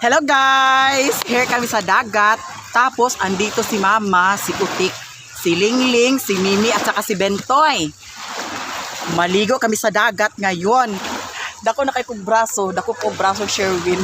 Hello guys! Here kami sa dagat. Tapos andito si Mama, si Utik, si Lingling, si Mimi at saka si Bentoy. Maligo kami sa dagat ngayon. Dako na kay kong braso, dako ko braso Sherwin.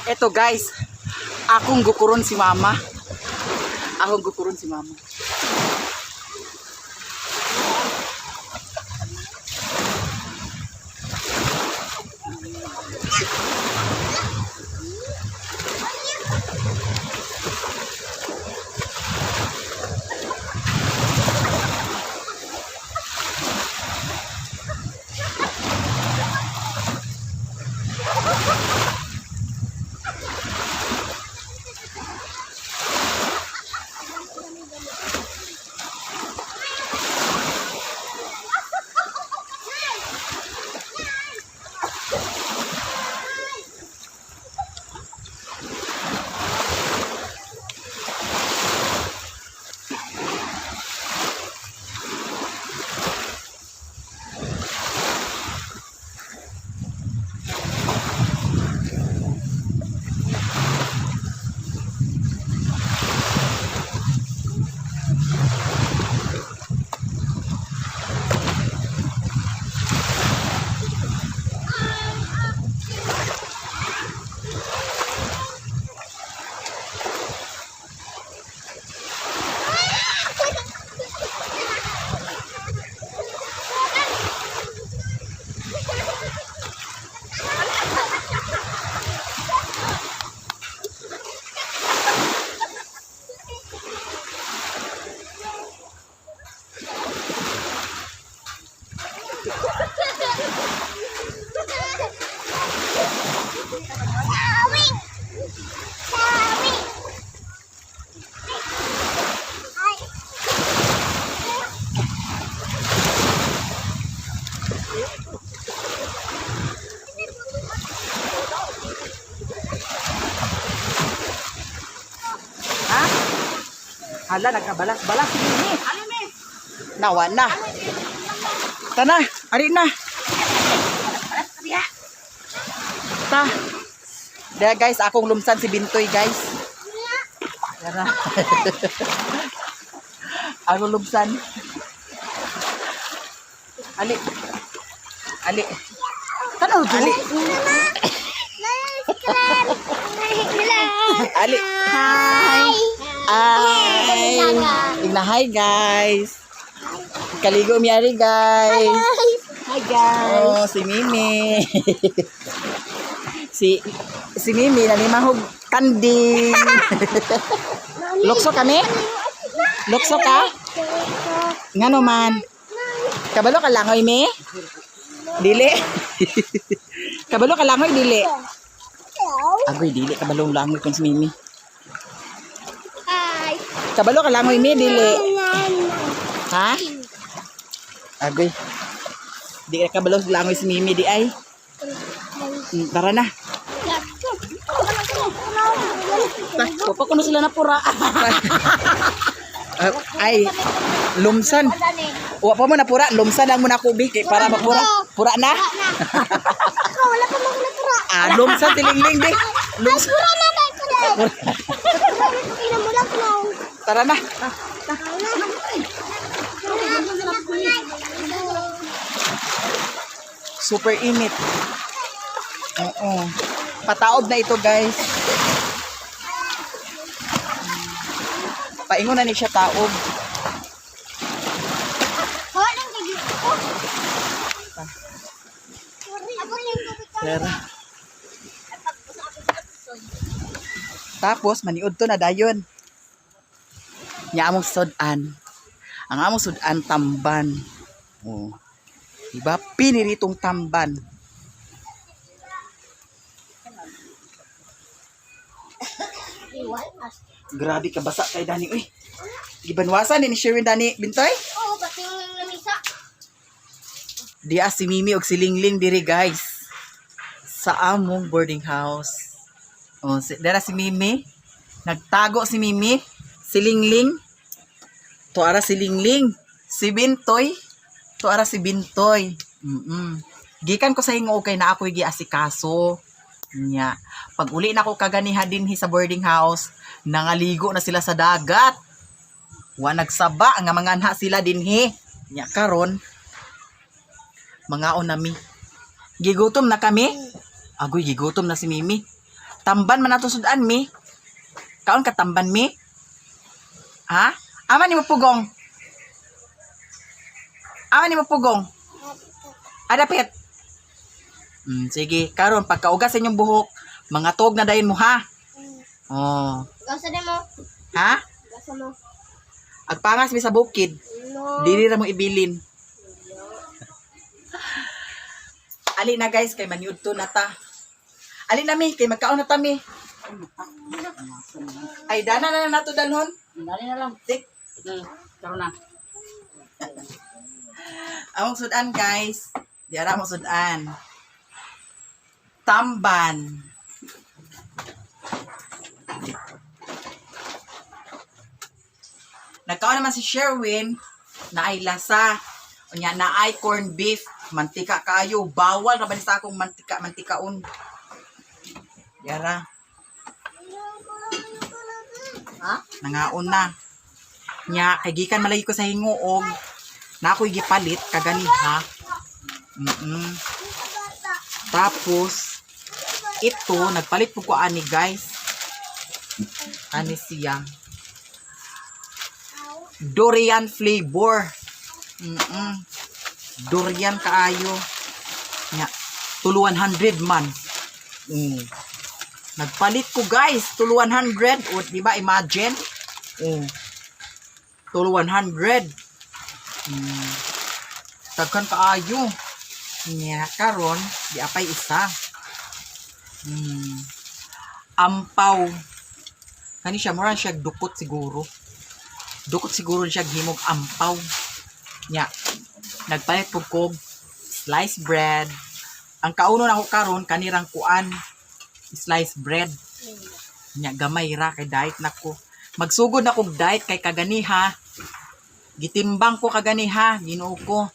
Eto guys, akong gukuron si Mama. Akong gukuron si Mama. Sawing! Sawing! Ay! Ha? Hala, nagkabalas-balas si Mimi. Nawa na. Tana, ari na. Ta. Daya guys, akong lumsan si Bintoy guys. Tara. Akong lumsan. Ali. Ali. Tanaw, Ali. Ali. Hi. Hi. Igna, hi guys. Kaligo miyari guys. Hi guys! Oh, si Mimi. si si Mimi nanimahog kanding. Lukso kami? Lukso ka? Ngano man? Kabalo ka langoy mi? Dili. Kabalo ka langoy dili. Agoy, dili kabalo langoy kon si Mimi. Hi. Kabalo ka langoy mi, dili. Ha? Agoy. Di ka kabalo langoy si Mimi di ay. Tara na. Kupa kuno sila na pura. Ah, ay, lumsan. Wa pa mo na pura, lumsan lang mo na kubi kay para mapura. Pura na. Ako, wala pa mo na pura. Ah, lumsan tilingling di. Lumsan. Pura na tayo ko na. Pura mo lang ko. Tara na. Super init. Oo. Pataob na ito, guys. Paingon na ni siya taob. Tara. Tapos maniud to na dayon. Nya among sudan. Ang among sudan tamban. Oh. Diba? Piniritong tamban. Grabe ka basa kay Dani uy. Gibanwasan ni Sherwin Dani Bintoy. Oo, pati yung lamisa. Diya si Mimi og si Lingling diri, guys. Sa among boarding house. Oh, si, dara si Mimi. Nagtago si Mimi. Si Lingling. Tuara si Lingling. Si Bintoy. Tuara si Bintoy. Gikan ko sa hingo kay na ako'y giasikaso. Nya. Pag uli na ko kaganiha dinhi sa boarding house, nangaligo na sila sa dagat. Wa nagsaba nga mga anha sila dinhi. Nya karon mangaon nami. Gigutom na kami. Agoy, gigutom na si Mimi. Tamban man nato sudan mi. Kaon ka tamban mi? Ha? Ama ni mo pugong? Ama ni mo pugong? Adapit. Sige, karon pagkaugas sa inyong buhok, mga tog na dayon mo ha. Oh. Gasa din mo. Ha? Gasa mo. Agpangas mi sa bukid. No. Dili ra mo ibilin. Ali na guys, kay maniudto na ta. Ali na mi, kay magkaon na ta mi. Ay, dana na na nato dalhon. Dali na lang. Tik. Karon na. Among sudan guys. Di ara among sudan. Tamban. Nagkaon naman si Sherwin na ay lasa. Unya na ay corn beef. Mantika kayo. Bawal na ba ni sa akong mantika, mantikaon. Yara, Ha? nangaon na. Nya, kay gikan malagi ko sa hinguog. Na ako'y gipalit kaganiha. Tapos, ito, nagpalit po ko ani guys. Ani siya. Durian flavor. Durian kaayo. Nya, tulo 100 man. Nagpalit ko guys, tulo 100. O, di ba? Imagine. Tulo 100. Tagkan kaayo. Nya, karon di apay isa. Ampaw. Kani siya, mura siya dukot siguro. Dukot siguro siya himog ampaw. Nya, nagpalit pud kog sliced bread. Ang kauno na ako karon kanirang kuan sliced bread. Nya gamay ra kay diet na ko. Magsugod na kog diet kay kaganiha. Gitimbang ko kaganiha, Ginoo ko.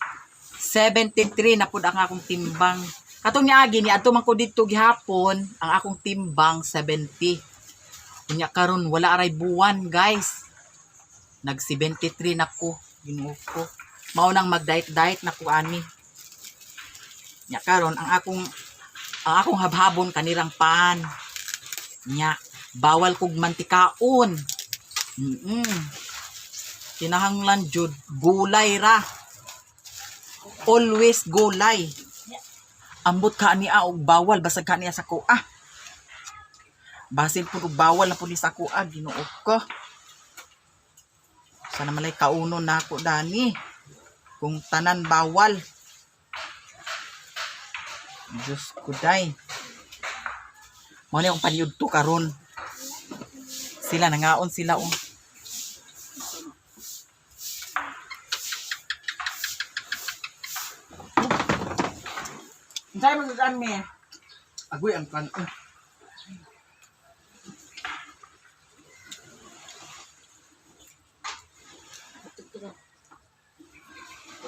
73 na pud ang akong timbang. Katong niagi ni adto man ko didto gihapon, ang akong timbang 70. Unya karon wala aray buwan, guys. Nag 73 na ko, Ginoo ko. Mao nang mag-diet diet na ko ani. Nya karon ang akong habhabon kanirang pan. Nya bawal kog mantikaon. Kinahanglan jud gulay ra. Always gulay. Ambot ka niya og bawal basag ka niya sa kuha. Basin pud og bawal na pud ni sa kuha, Ginoo ko. Sana malay kauno na ako dani. Kung tanan bawal. Diyos ko day. Mao ni akong paniudto karon. Sila nangaon sila oh. Unsay man gud mi? Agoy ang kan.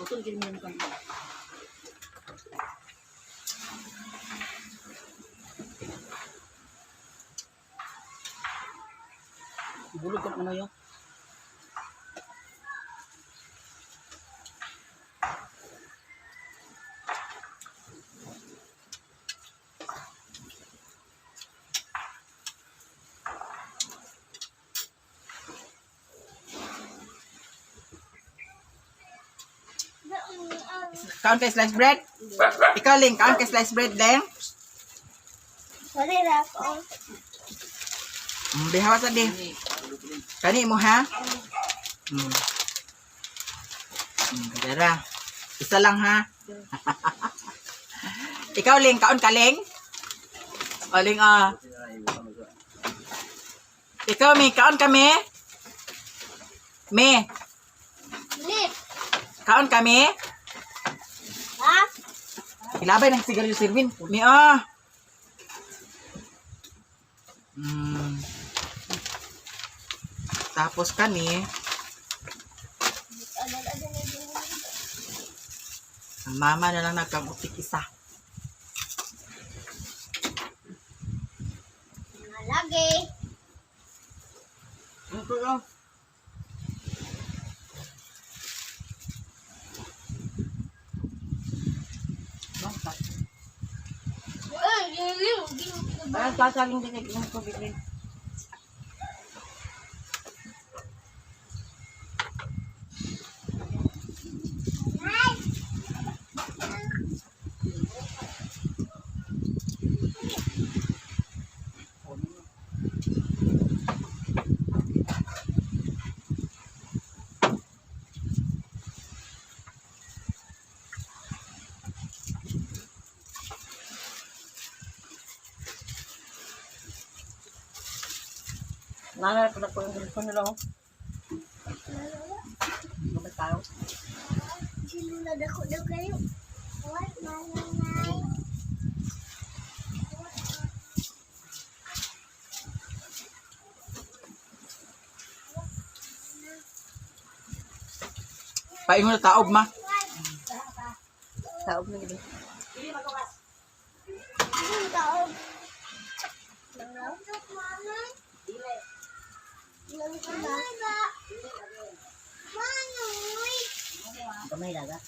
Utol kini mo kan. Bulog ka na yo. Kaon kay slice bread? Ikaw Ling, kaon kay slice bread Leng? Sorry ra ko. Bihawa sa di. Kani mo ha? Dara. Isa lang ha. Ikaw Ling, kaon ka Ling? O Ling ah. Ikaw Mi, kaon kami? Mi, Lip. Kaon kami? Ha? Ilabay ng sigarilyo Sirwin. Mi ah. Tapos kani, ang mama na lang nagkamutik isa. Lagi. Parang sasaling din yung tubig rin. Naalala ko na po yung telepono nila. Oh. Gamit tayo. Sino dako daw kayo? What? Manay. Paingon na taob ma. Taob na gid. Sino tao? Manay. Manay. Gamay laga.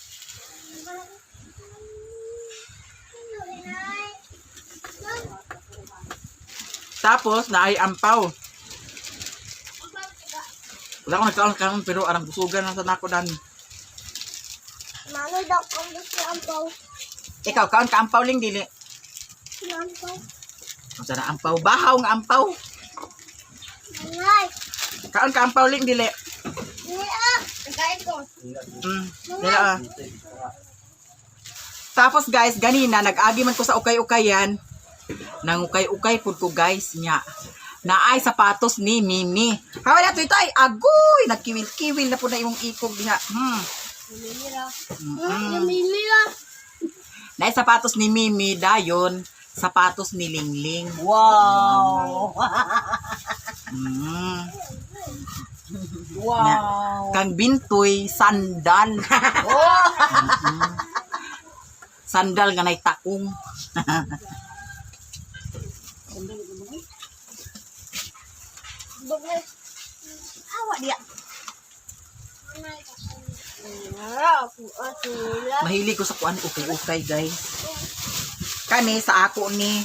Tapos naay ampaw. Wala akong nagkaon kaon pero arang busugan na sa nako dan. Manoy daw kung gusto ang paw. Ikaw kaon ka ampaw Ling dili. Ang paw. Unsa na ampaw bahaw nga ampaw. Manay. Kaon ka ampaw Ling dili. Hindi ah. Nagkain ko. Dili ah. Tapos guys, ganina nag-agi man ko sa ukay-ukayan. Nang ukay-ukay pud ko guys nya. Naay sapatos ni Mimi. Hawa na ito ay agoy nagkiwil-kiwil na po na imong ikog diha. Namimira. Namimira. Naay sapatos ni Mimi dayon sapatos ni Lingling. Wow. Wow. Kang Bintoy sandal. Oh. Sandal nga nay takong. Bagay. Awa dia. Ako sila. Mahilig ko sa kuan ukay-ukay guys. Kani sa ako ni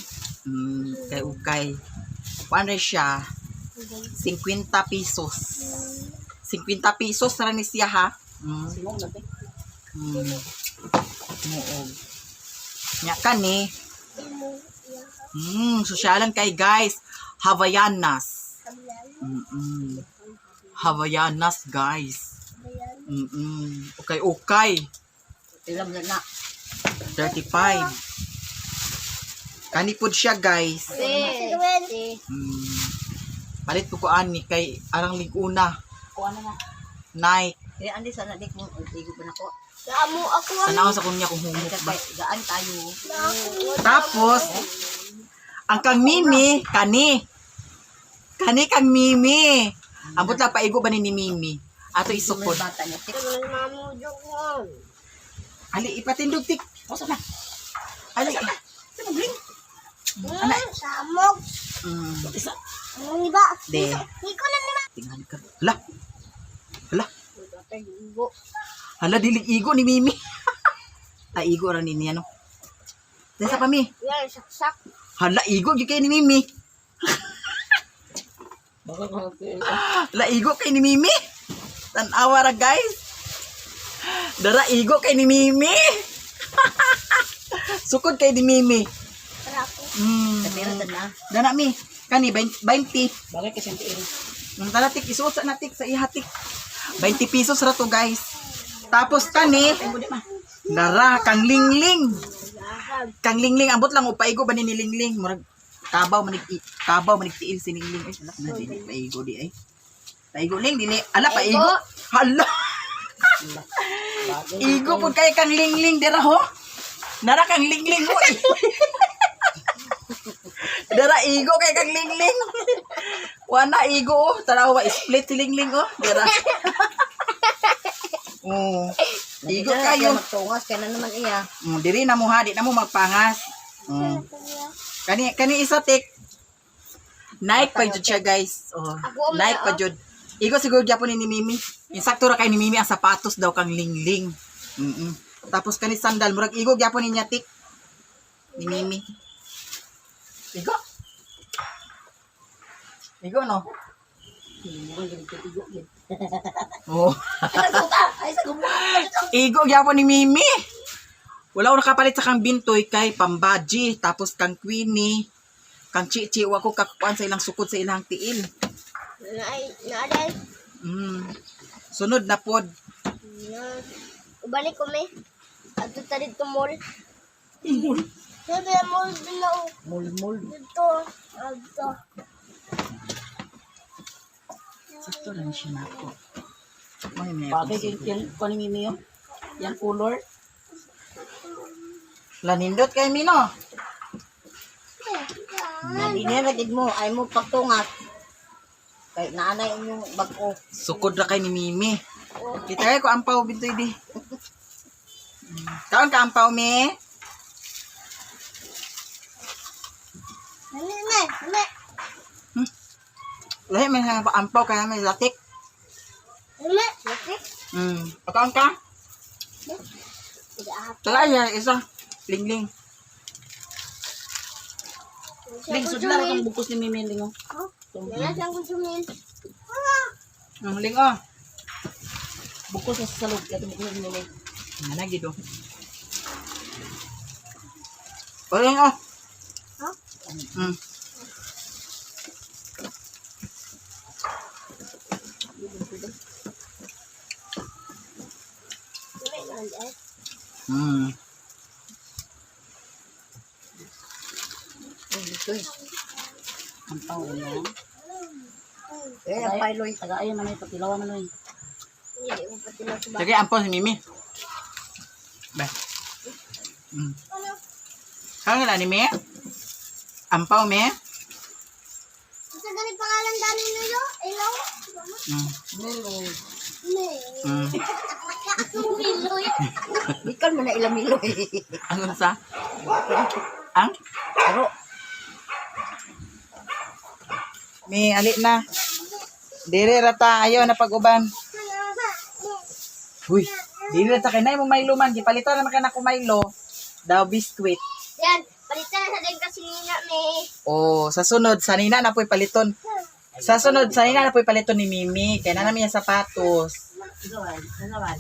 ukay-ukay. Kuan ra siya 50 pesos. 50 pesos ra ni siya ha. Simong na te. Muog. Nya kani, sosyalan kay guys. Havayanas. Havayanas guys. Okay, okay. Ilam na na. 35. Kani pod siya, guys. Si Ruel. Palit ko ani kay arang liguna. Kuha na na. Nike. Kaya andi sana di kung igo pa nako. Naamo ako. Tanaw sa kunya kung humok ba. Gaan tayo. Tapos, ang kang Mimi, kani. Kani kang Mimi. Ambot lang paigo ba ni Mimi? Ato isukod. Bata niya. Tik. Mamu jogon. Ali, ipatindog tik. Usa na. Ali. Ana. Samok. Isa. Ang iba. De. Iko na naman. Tingnan ka. Hala. Hala. Hala, dilig igo ni Mimi. Ay, igo ra ni niya, no? Desa pa, Mi. Yan, saksak. Hala, igo gyud kay ni Mimi. Hala, igo kay ni Mimi. Tan-awa ra, guys. Dara, igo kay ni Mimi. Sukod kay ni Mimi. Tara ako. Pera na. Dana, Mi. Kani, 20. Bagay kasi ang tiil. Ang tala, tik, isuot sa natik sa ihatik. 20 pesos ra to, guys. Tapos kani, nara kang lingling. Kang lingling ambot lang upaigo ba ni nilingling murag kabaw manig kabaw manig tiil si lingling. Ay, wala na dili paigo di ay. Paigo ling dili. Ala paigo. Hala. Igo pud kay kang lingling dira ho. Nara kang lingling mo. Dara igo kay kang lingling. Wana igo oh. Tanaw ba split si lingling oh. Dara. Oh. Igo kayo. Magtungas kay na naman iya. Diri na mo ha, di na mo magpangas. Kani kani isa tik. Nike pa jud siya, guys. Oh. Ako, Nike pa jud. Igo siguro gyapon ni Mimi. Insakto ra kay ni Mimi ang sapatos daw kang lingling. Tapos kani sandal murag igo gyapon ni niya tik. Ni Mimi. Igo. Igo no. Oh. Ay sa gumo. Igo gyapon ni Mimi. Wala ko nakapalit sa kang Bintoy kay Pambaji, tapos kang Queenie, kang Chichi, wa ko kakuan sa ilang sukod sa ilang tiil. Naay, naaday. Sunod na pod. Na. Ubalik ko may. Ato ta dito mall. Sabi mall dito. Mul mul. Dito. Ato. Sakto lang siya na ako. May may Bagay kay yan ko ni Mimi yun. Yan color. Lanindot kay Mino. Dinera gid mo ay mo pagtungas. Kay naanay inyong bag-o. Sukod ra kay ni Mimi. Kita kay ko ampaw Bintoy di. Kaon ka ampaw mi? Nani, nani, nani. Lahi man sa ampaw kaya may latik. Nani. Nani. Kaon ka? Tala ya isa. Lingling. Ling sudla ra tong bukos ni Mimi ling. oh. Nana siyang kusumin. Ling oh. Bukos na sa salog katong bukos ni Mimi. Nana gid oh. Oh, ling oh. Huh? Itoy. Ang pao no. Eh, ang pailoy. Taga-ayo man ay patilawa man oy. Hindi mo pati na suba. Sige, ampon si Mimi. Ba. Kaya nga ni Mi? Ampaw, Mi? Sa ganit pangalan dani nilo? Ilaw? Miloy. Ne. Miloy. Gikan man na ilang miloy. Ang unsa? Ang? Pero Mi, ali na. Dire rata ayaw na pag-uban. Uy, dire rata kay nay mo Milo man gipalitan naman ka na ko Milo. Daw biscuit. Yan, palitan na sa din kasi nina me. Oh, sa sunod sanina na po'y paliton. Sa sunod sanina na po'y paliton ni Mimi kay na namin yung sapatos. ano man?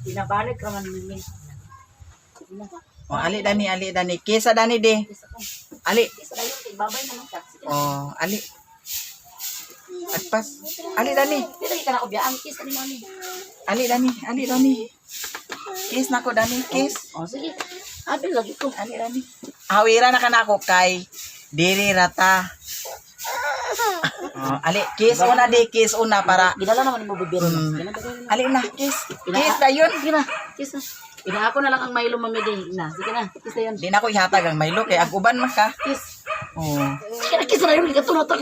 Pinabalik ra man Mimi. Oh, ali dani, ali dani. Kesa dani di. Ali. Isa kayo kay babay naman ka. Sige. Oh, ali. Atpas. Ali dani. Dili ka na ko biyaan kiss ani mami. Ali dani, ali dani. Kiss nako dani, kiss. Oh sige. Abi lagi ko. Ali dani. Hawira na ka nako kay diri rata. Oh, ali, kiss una di, kiss una para Gidala naman mo bibiro na. Sige na, dali na. Ali na, kiss. Kiss na yun. Sige na, kiss na. Ina ako na lang ang Milo mami di. Na, sige na, kiss na yun. Di na ko ihatag ang Milo kay ag-uban man ka. Kiss. Oh. Sige na, kiss na yun. Katulo to.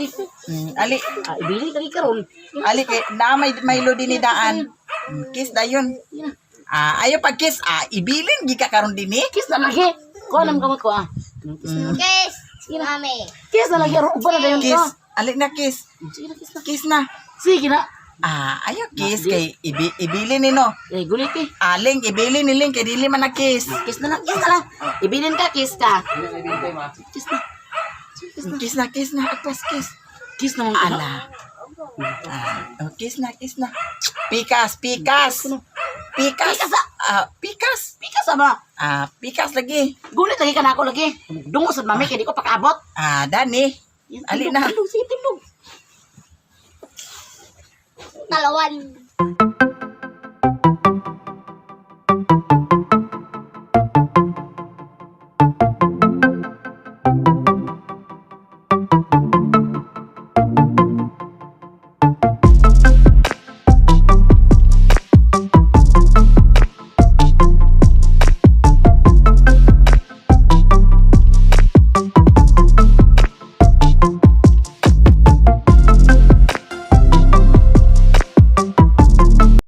Ali, Ah, ibili ka karon. ali kay na may Milo din ni daan. Kiss na yun. Sige na. Ah, ayo pag kiss, ah, ibilin gi ka karon dinhi. Kiss na lagi. Ko alam kamot ko ah. Kiss na. Kiss! Mami. Kiss na lagi. Aron uban na dayon Kiss. ka. Ali na kiss. Sige na, kiss na. Kiss na. Sige na. Ah, ayo kiss kay ibilin ni no. Eh, gulit eh. Aling ibilin ni Ling kay dili man na kiss. Kiss na lang, kiss na lang. Ibilin ka, kiss ka. Kiss na. Kiss na. Kiss na, kiss na, atwas kiss. Kiss na mga Ala. Ah, oh, kiss na, kiss na. Pikas, pikas. Pikas. Pikas, ah. Ah, pikas. Pikas ba? Ah, pikas lagi. Gulit lagi ka na ako lagi. Dungo sa mami kay di ko pakaabot. Ah, Dani. Ali na. Tindog, sige, tindog. Talawan.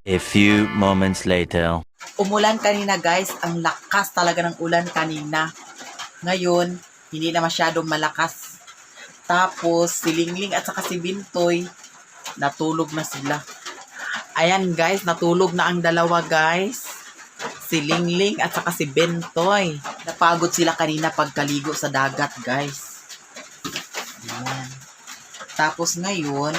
A few moments later. Umulan kanina, guys. Ang lakas talaga ng ulan kanina. Ngayon, hindi na masyadong malakas. Tapos, si Lingling at saka si Bintoy, natulog na sila. Ayan, guys. Natulog na ang dalawa, guys. Si Lingling at saka si Bentoy. Napagod sila kanina pagkaligo sa dagat, guys. Ayan. Tapos ngayon,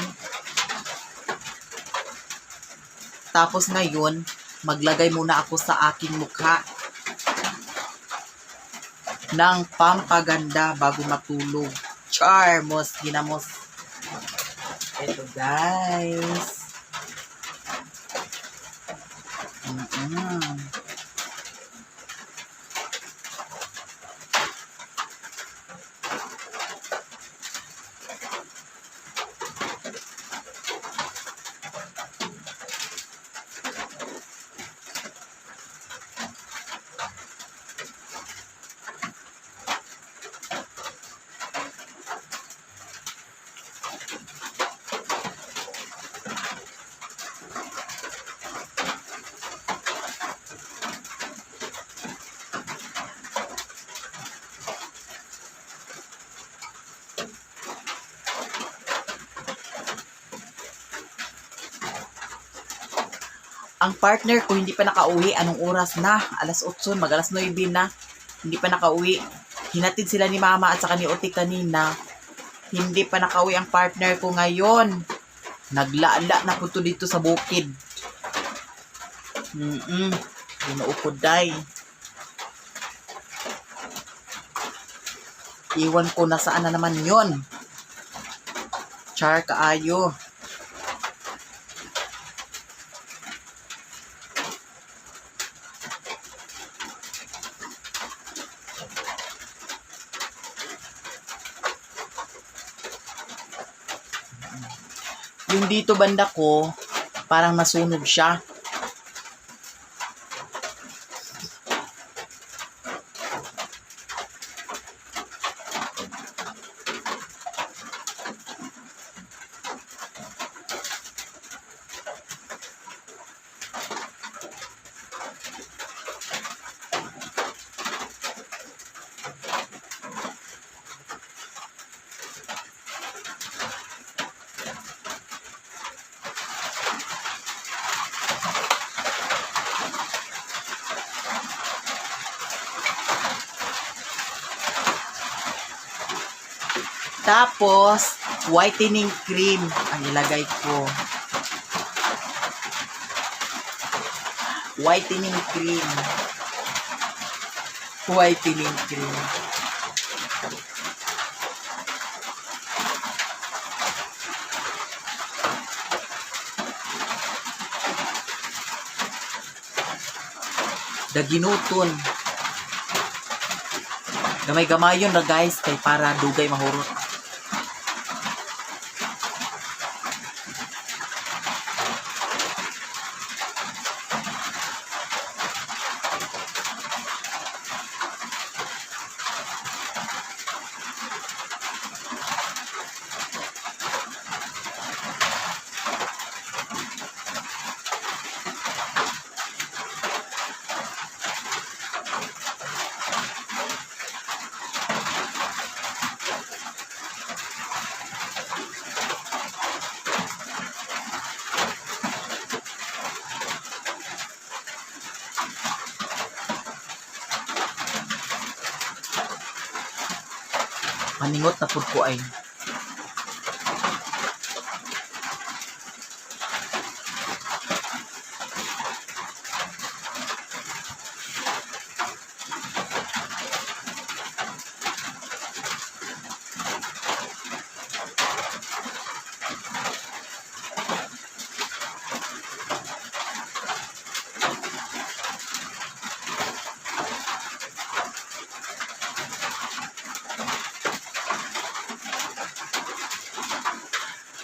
maglagay muna ako sa aking mukha ng pampaganda bago matulog. Charmos, ginamos. Ito guys. Mm-mm. Ang partner ko hindi pa nakauwi. Anong oras na? Alas 8, mag alas 9 na. Hindi pa nakauwi. Hinatid sila ni mama at saka ni Ote kanina. Hindi pa nakauwi ang partner ko ngayon. Naglaala na po to dito sa bukid. Ginoo day. Iwan ko na saan na naman yon. Char kaayo. Yung dito banda ko, parang nasunog siya. Tapos, whitening cream ang ilagay ko. Whitening cream. Whitening cream. Daginuton. Gamay-gamayon ra, guys, kay para dugay mahurot. Maningot na pud ko ay.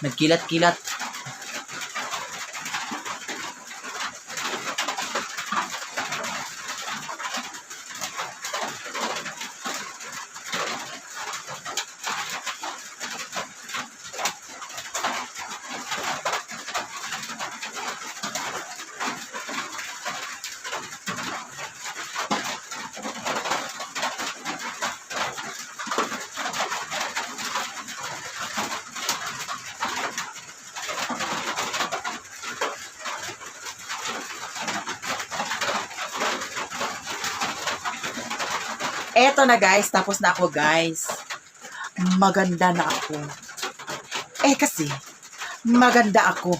Nagkilat-kilat. Eto na, guys, tapos na ako, guys. Maganda na ako. Eh kasi, maganda ako.